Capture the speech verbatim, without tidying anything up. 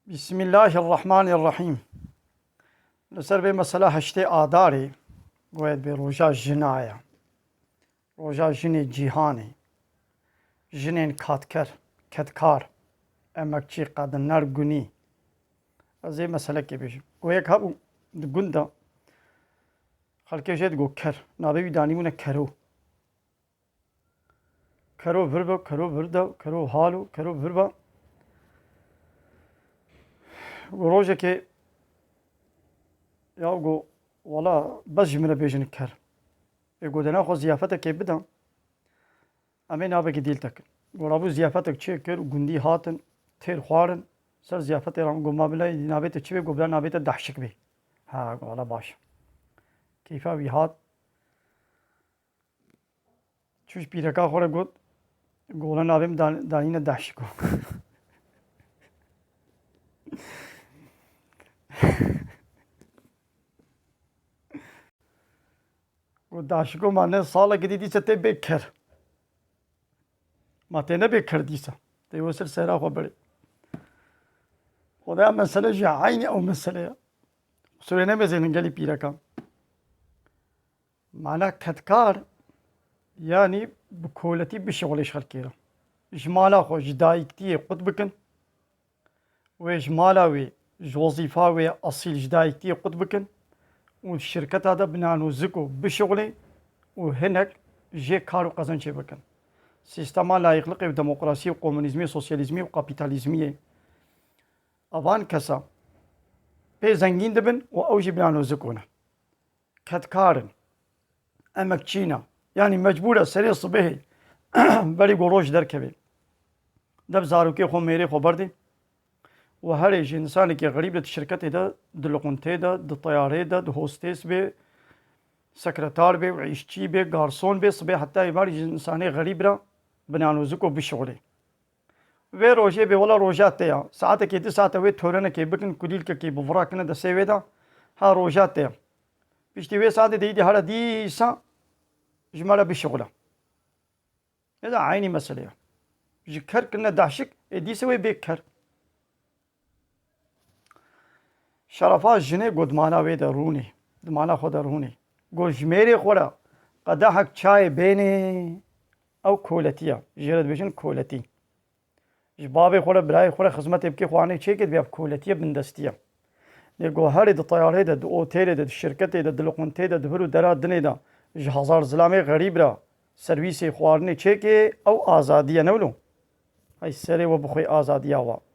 Bismillahirrahmanirrahîm. Li ser vê mesela heştê Adarê, goyet bê roja jina ye. Roja jinê cîhanê. Jinên kadker, kedkar, emekçî, qediner, gunî. Ez ê meselekê bêjim. Goyek hebû di gund de xelkê jê digot ker. Navê wî danîbûne Kero. Kero vir be, kero vir de, kero halo, kero vir be. Û rojekê ya go, wala bes ji min re bêjin ker. Ê go dena xwe ziyafetekê bide. Em ê navekî dîl tekin. Go rabû ziyafetek çê kir û gundî hatin, têr xwarin. Ser ziyafetê re go ma bila navê te çi bê? Go bila navê te dehşik bê. Ha, go wala baş. Keyfa wî hat. Çû ji pîreka xwe re got, gola navê min dan-, danîne dehşiko. Got, dehşiko ma ne salekî dî dîse tê bê ker. Ma tê nebê ker dîsa. Tê wê ser sera xwe berê. Xwedaya mesele jî eynî ew mesele ye. Qusûrê nemezênin gelî pîrekan. Mana kedkar, yanî bi koletî bişixulê ji xelkê re. Ji mala xwe, ji dayiktiyê qut bikin. Wê ji mala wê, ji wezîfa wê esîl ji dayiktiyê qut bikin û şirketa de bi nan û ziko bişixulê û hinek jê kar û qezencê bikin. Sîstema layîqliqê û demokrasiyê û komunîzmê, sosyalîzmê û kapîtalîzmiyê. Evan kesa pê zengîn dibin û ew jî bi nan û ziko ne. Kedkar in, emekçî ne. Yanî mecbûr e serê sibehê berî ku roj derkeve. Deb zarokê xwe, mêrê xwe berdê û herê ji însanekî xerîb de di şirketê de, di luqintê de, di teyarê de, di hostês bê, sekretar bê û îşçî bê, garson bê, sibê heta êvarî ji însanê xerîb re bi nan û ziko bişixulê. Vê rojê bê wela roja te ya. Saetekê du saete wê törenekê bikin, kulîlkekê bi vira kine destê wê de. Ha, roja te ya. Piştî wê saetê de îdî here dîsa ji me re bişixule. Ne de eynî mesele ya. Ji ker kirine dehşik, ê dîsa wê bê ker. Şerefa jinê got, di mala wê de rûnê, di mala xwe de rûnê. Got, ji mêrê xwe re qedehek çayê bênê, ew koletî ye. Jê re dibêjin koletî. Ji bavê xwe re, birayê xwe re xizmetê bikê, xwarinê çêkê, divê ev koletiye, bindestî ye. Lê got, herê di teyarê de, di otêlê de, di şirketê de, di luqintê de, di vir û dera dinê de ji hezar zilamê xerîb re servîsê xwarinê çêkê, ew azadî ye, ne wilo? Hey serê we bixwê azadiya we.